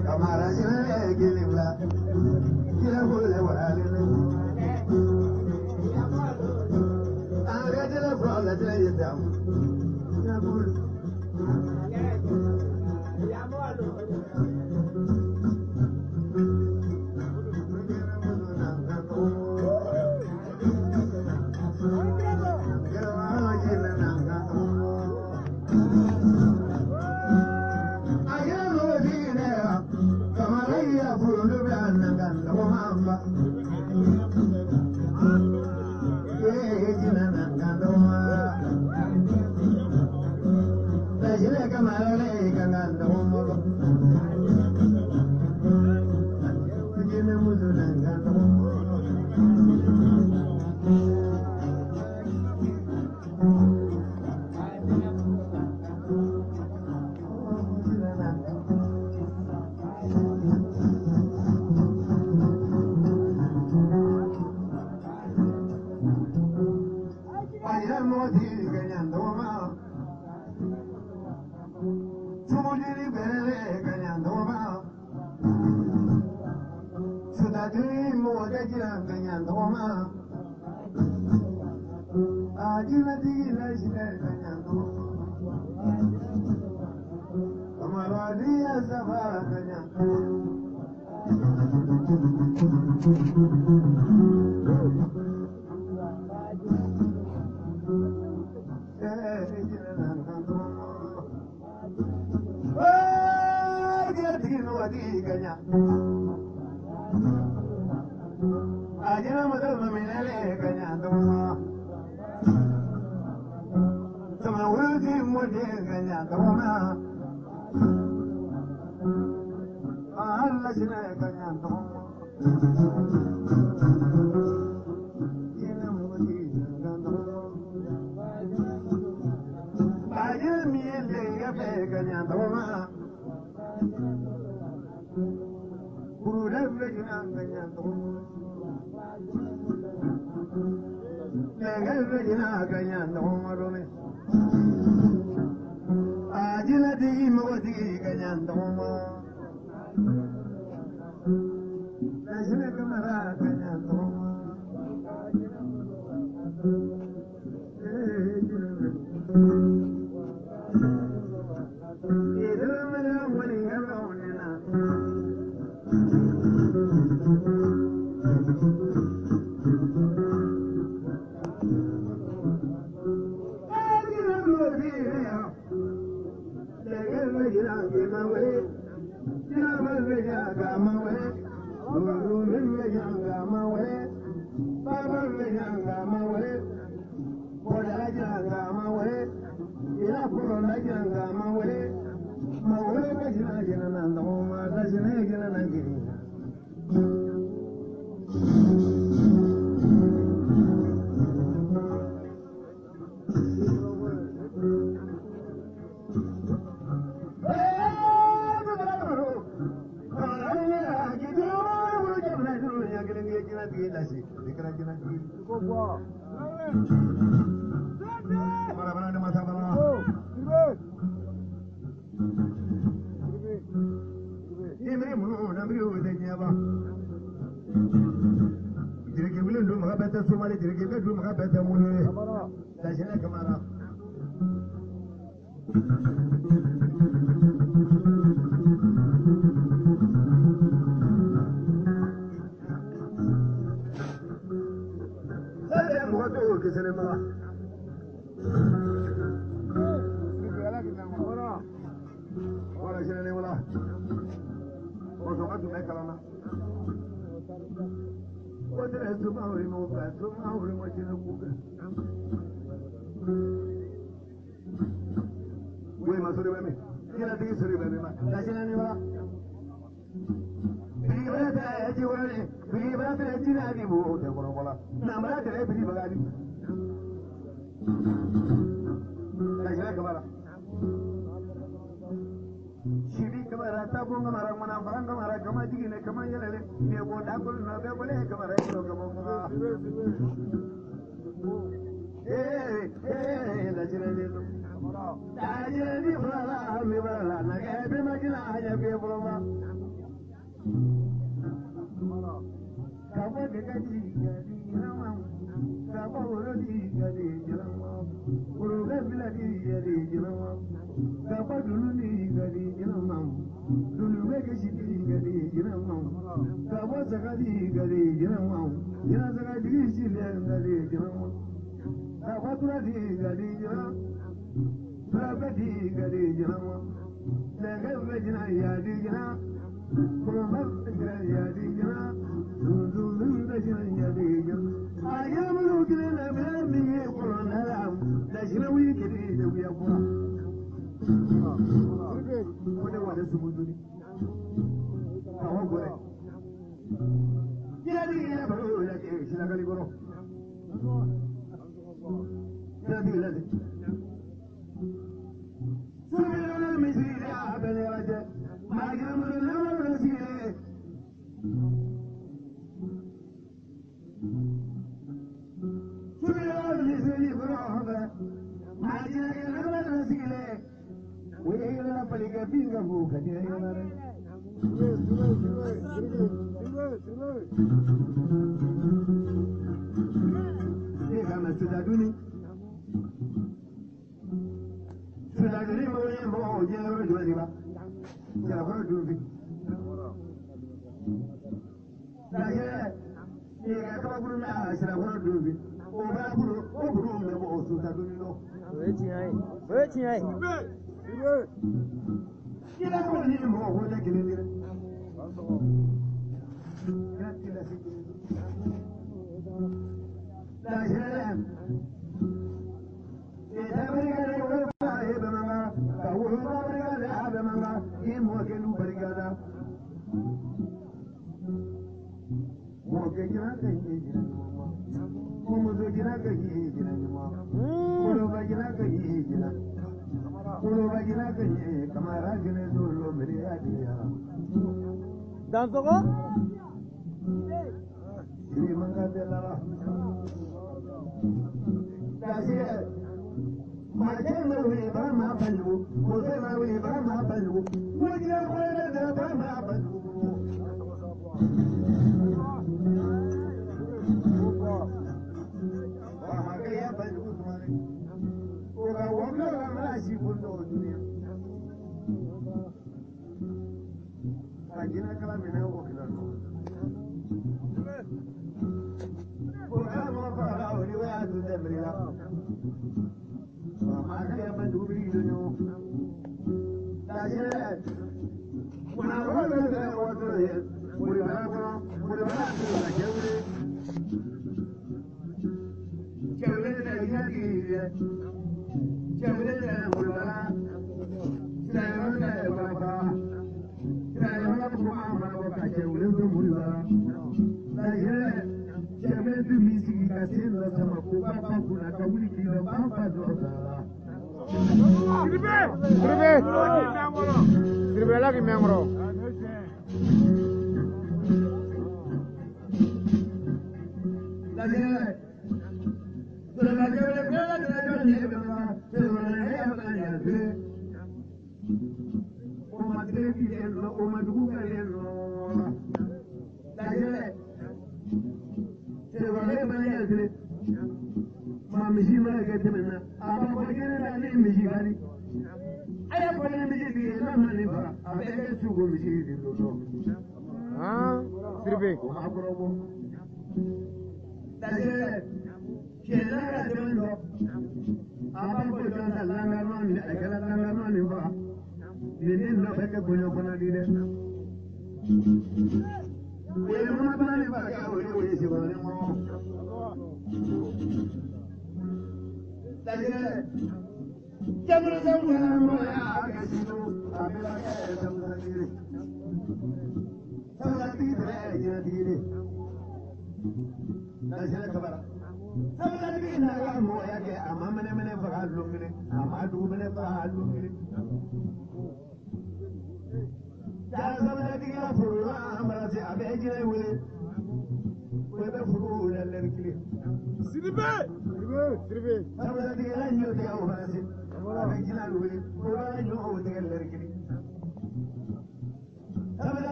Kamara jina gilibla kila bole wale Aga jila frola jila yedam kila bole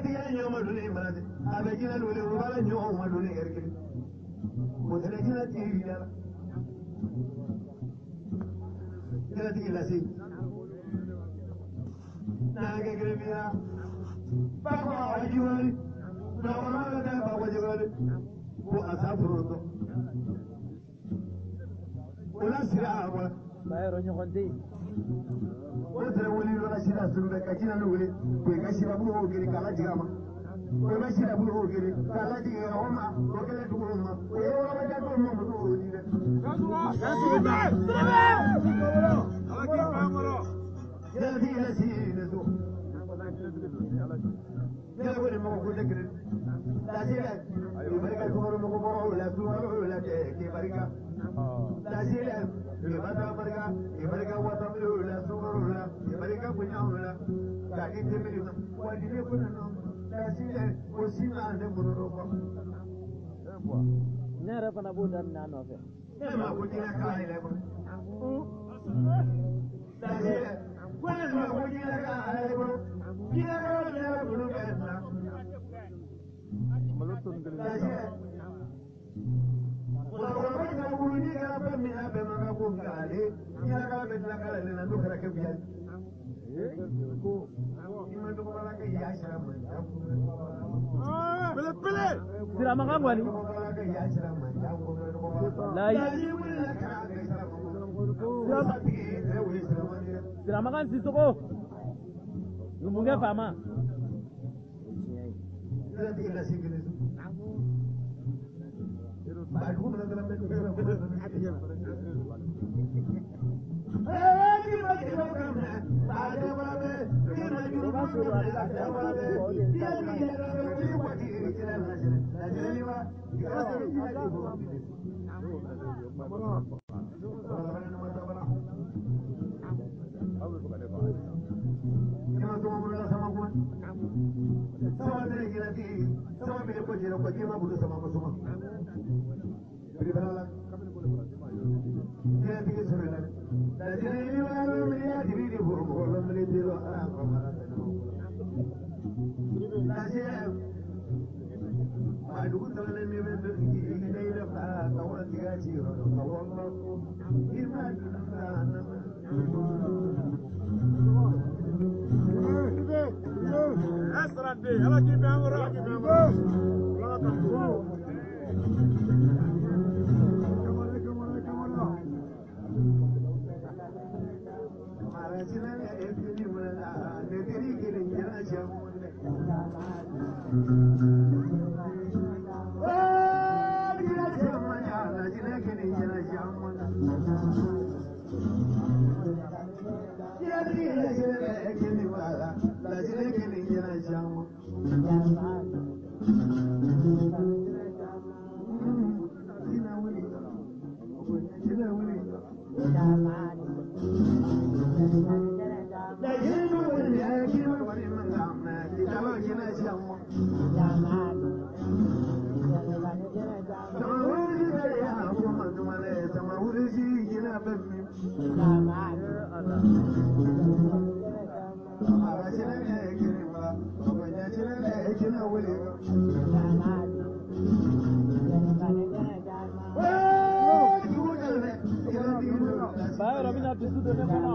Jinɛtigɛ ɲɔgɔn ma donni mana dɛ a bɛ jinɛ wele o b'a la ɲɔgɔn ma donni ɛri kelen o tɛnɛ jinɛtigi yɛrɛ jinɛtigi lase n'a kɛ kelen min na bakɔ a jiwali dɔgɔnɔ bɛ taa bakɔ jiwali ko a sa foro o la sira a bɔra. Bayɔrɔ ɲɔgɔn tɛ yen. O tɛnɛ wele yɔrɔ sira suru bɛ ka jinɛ wele k'o ka sira bolo o gere k'a lajigin a ma. O bɛ sira bolo o gere k'a lajigin o ma o kɛlen dugu ma o ye yɔrɔ bɛ da ma muso o di dɛ. Jinɛtigi yɛrɛ si ne so. Jinɛ ko nin mɔgɔ ko tɛ kelen. Lasila i barika sukaro mɔgɔ bɔra la sukaro la k'i barika. Lasila i barika barika i barika watamilo la sukaro la i barika bonya la k'a di tɛmɛli ma wa di ne ko nana lasila o si ma ne bolo dɔ kɔ. Ne yɛrɛ fana b'o daminɛ a nɔfɛ. Ne ma ko jinɛ k'a yɛrɛ kɔnɔ. Lasila ko ne ma ko jinɛ k'a yɛrɛ kɔnɔ jinɛ k'a yɛrɛ bolo bɛɛ na. Lasila. Musokɔrɔba in ka wuli ni kɛra fɛn min a bɛɛ man kan ko nka ale ɲɛnakala bɛ tila kala de la n'o kɛra kɛ biya ko i ma dɔgɔbala kɛ ya sira ma ja pele Siramakan kɔni. dɔgɔbala kɛ ya sira ma ja Layi. layi wulila ka kɛ sira ma satigi tɛ wuli sira ma dɛ. Siramakan Sisoko. Numukɛ faama. Jinɛtigi lase kelen so. Badugu mana dɔrɔn bɛ dugu Bayɔrɔ bɛna dusu don ne kɔnɔ.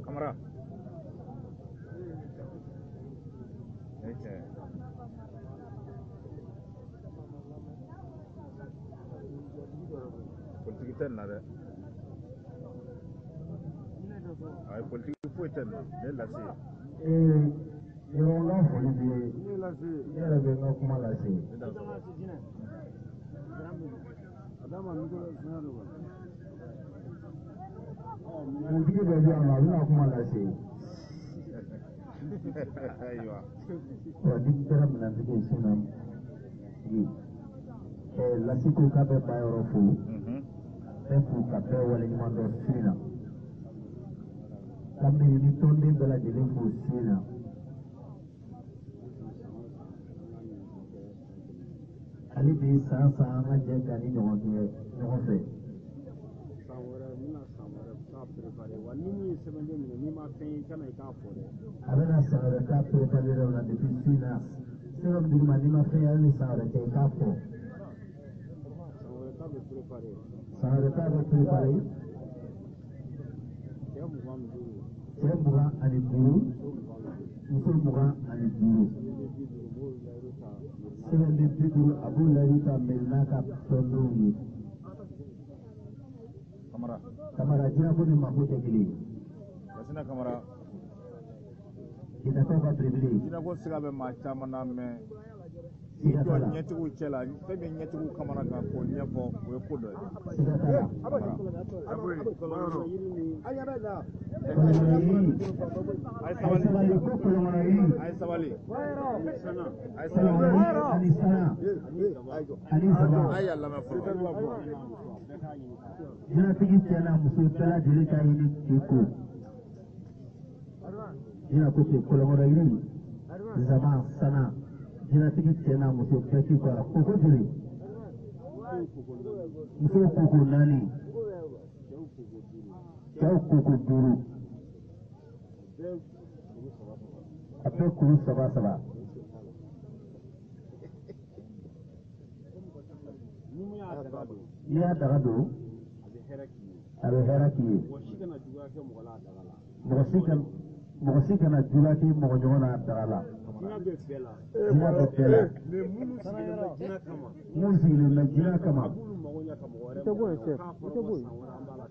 Kamara. Politiki tɛ nin na dɛ. Ayi politiki foyi tɛ nin na, ne lase. Yɔrɔ n ka foli b'i ye, ne yɛrɛ bɛ n ka kuma lase. Kuntigi dɔ bɛ yan nɔ, a bɛna kuma lase. Ayiwa. Ɔ ni kɛra minɛntigi ye sisan, lasi ko k'a bɛ ba yɔrɔ fo. Bɛɛ fo ka bɛɛ waleɲuman dɔn su in na. Ka miiri ni tɔnden bɛɛ lajɛlen fo su in na. Ale bɛ san san an ka jɛ ka ni ɲɔgɔn kɛ ɲɔgɔn fɛ. San wɛrɛ n bɛna san wɛrɛ ta préparé wa ni min ye sɛbɛnden minɛ n'i ma fɛn ye i kana i k'a fɔ dɛ. A bɛna san wɛrɛ ta préparé yɔrɔ la depuis su in na. Sɛbɛn min dir'i ma n'i ma fɛn ye hali ni san wɛrɛ tɛ i k'a fɔ. San wɛrɛ ta bɛ préparé. San wɛrɛ ta bɛ préparé. Cɛ 25. Cɛ 25. Muso 25. Sɛbɛnden 50 a b'o layiru ta mɛri n'a ka tɔndenw ye. Kamara. Kamara jinako ni mako tɛ kelen ye. Lasina Kamara. Jinɛtɔw ka belebele. Jinako siga bɛ maa caman na mɛ. Siga t'a la. Ɲɛtigiw cɛ la, fɛn min ɲɛtigiw kamana kan k'o ɲɛfɔ o ye ko dɔ ye. Siga t'a la. A ye sabali. Ko kɔlɔnkɔnɔ yiri. A ye sabali. A ye sabali. Ani sana. Ani saba. A y'a lamɛn fɔlɔ. Jinɛtigi cɛ n'a muso bɛɛ lajɛlen ka ɲini k'i ko. Jinɛ ko ten kɔlɔnkɔnɔ yiri. Zama sana. Jinɛtigi cɛ n'a muso bɛɛ k'i kɔ a la. Koko joli? Musow koko 4. Cɛw koko 5. A bɛɛ kuru 3 3. N'i y'a daga don, a bɛ hɛrɛ k'i ye. Mɔgɔ si kana juguya kɛ mɔgɔ la a daga la. Mɔgɔ si kana juguya kɛ mɔgɔ ɲɔgɔn na a daga la. Jinɛ bɛ bɛɛ la. Jinɛ bɛ bɛɛ la. Mais minnu sigilen bɛ jinɛ kama. Minnu sigilen bɛ jinɛ kama. A b'olu mago ɲɛ ka mɔgɔ wɛrɛ mago ɲɛ. K'a fɔra ko san wɛrɛ an b'a la.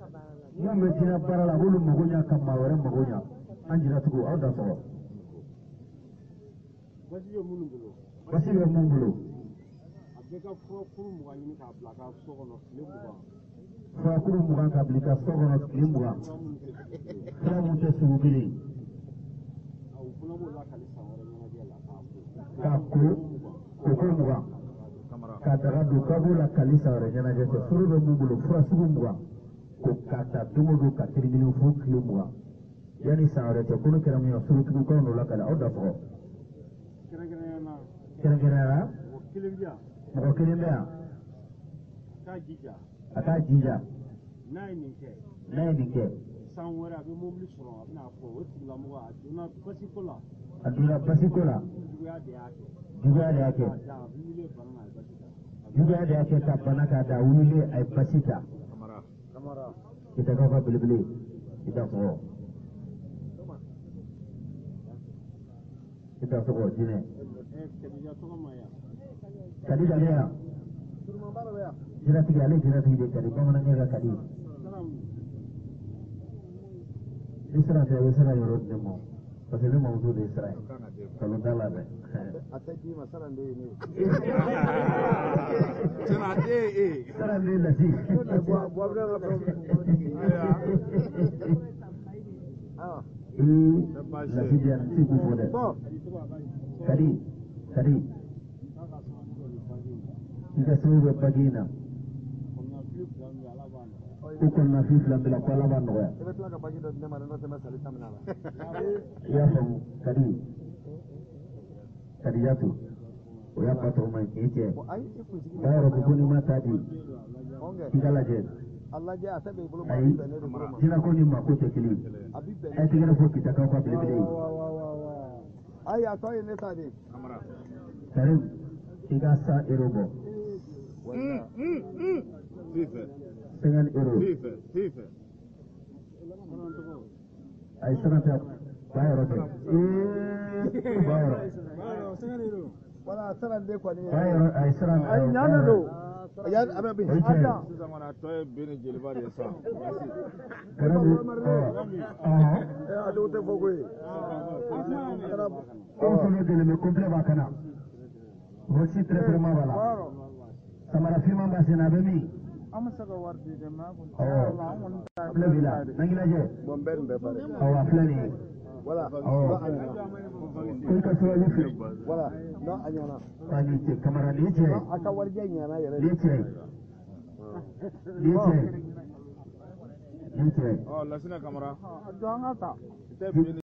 Minnu bɛ jinɛ baara la, a b'olu mago ɲɛ ka maa wɛrɛ mago ɲɛ. An jinɛtigiw, aw da sɔgɔ. Basi bɛ minnu bolo. Basi bɛ mun bolo. A bɛɛ ka furakuru 20 ɲini k'a bila a ka so kɔnɔ tile 20. Furakuru 20 k'a bila i ka so kɔnɔ tile 20. Fura mun tɛ sugu kelen. O fana b'o lakali san wɛrɛ ɲɛnajɛ la k'a ko. K'a ko koko 20. K'a daga don k'a b'o lakali san wɛrɛ ɲɛnajɛ fɛ. Furu bɛ mun bolo fura sugu 20. Ko k'a ta don o don ka tiri fo tile 20. Yanni san wɛrɛ cɛ ko n'o kɛra mun ye furutigiw k'aw n'o lakali aw da sɔgɔ. Kɛrɛnkɛrɛnnenya la. Kɛrɛnkɛrɛnnenya la. Mɔgɔ kelen bɛ yan. Mɔgɔ kelen bɛ yan. A k'a jija. A k'a jija. N'a ye nin kɛ. N'a ye nin kɛ. San wɛrɛ a bɛ mobili sɔrɔ a bɛna fɔ o tigilamɔgɔ a donna basiko la. A donna basiko la. Juguya de y'a kɛ. Juguya de y'a kɛ. Juguya de y'a kɛ ka bana k'a da a wulilen a ye basi ta. Kamara. Kitakaw ka belebele i da sɔgɔ. I da sɔgɔ jinɛ. Kadija tɔgɔ ma yan. Kadija bɛ yan. Jinɛtigi ale jinɛtigi de kadi bamanankɛ ka kadi. Ni sira fɛ a bɛ se ka yɔrɔ di ne ma. Parce que ne mamuso de ye sira ye. Nkalon t'a la dɛ. A tɛ d'i ma, sara de ye ne ye. Sara den ye e. Sara den lasi. Ee, lasi di yan, n tɛ k'u fɔ dɛ. Kadi, Kadi. I ka sababu bɛ bagi in na. Ko kɔnɔnafin fila bɛɛ la ko Ala b'a nɔgɔya. I bɛ tila ka bagi dɔ di ne ma dɛ, n'o tɛ n bɛ sali ta minɛ a la. I y'a faamu, Kadi. Kadijatu, o y'a ba tɔgɔma ye, k'e cɛ. Ba yɛrɛ ko ko n'i ma ta di, k'i ka lajɛ. A lajɛ, a tɛ bɛn i bolo ma, a Ayi, bɛ bɛn ne de bolo ma. jinako ni mako tɛ kelen ye. A bɛ bɛn A ye tɛgɛrɛ fɔ Kitakaw ka belebele ye. Ayi, a tɔ ye ne ta de ye. Karim, i ka 100 euro bɔ. Fifɛ. 50 euro. Fifɛ, fifɛ. Ayi, sara tɛ ba yɔrɔ tɛ. Ee, ba yɔrɔ. Wala sara de kɔni ye. Ba yɔrɔ, ayi, sara. Ayi, ɲa de don. Ya, a bɛ bin. O ye tiɲɛ ye. Sisan kɔni a tɔ ye Ben ni Jeliba de ye sisan. Karim, ɔ, ɔhɔn. A dɔw tɛ fɔ koyi. Aw fana dɛmɛ complet b'a kana. Voici très vraiment b'a la. Samara finman b'a sen na, a bɛ min? An bɛ se ka wari di dɛ, mɛ an kɔni Awɔ. an kɔni ta Filɛ b'i la. N'an k'i lajɛ. Bon, bɛɛ nin bɛɛ pare. Awɔ, a filɛ nin ye. Voilà. Awɔ. Non, a ɲɛna. Ko i ka sababu fɛ. Voilà. Non, a ɲɛna. K'a ni cɛ Kamara, nin ye cɛ ye. Non, a ka warijɛ ɲɛna yɛrɛ Nin ye de. cɛ ye. Nin ye cɛ ye. Nin ye cɛ ye. Ɔ, Lasina Kamara. A jɔ an ka ta. I tɛ Ben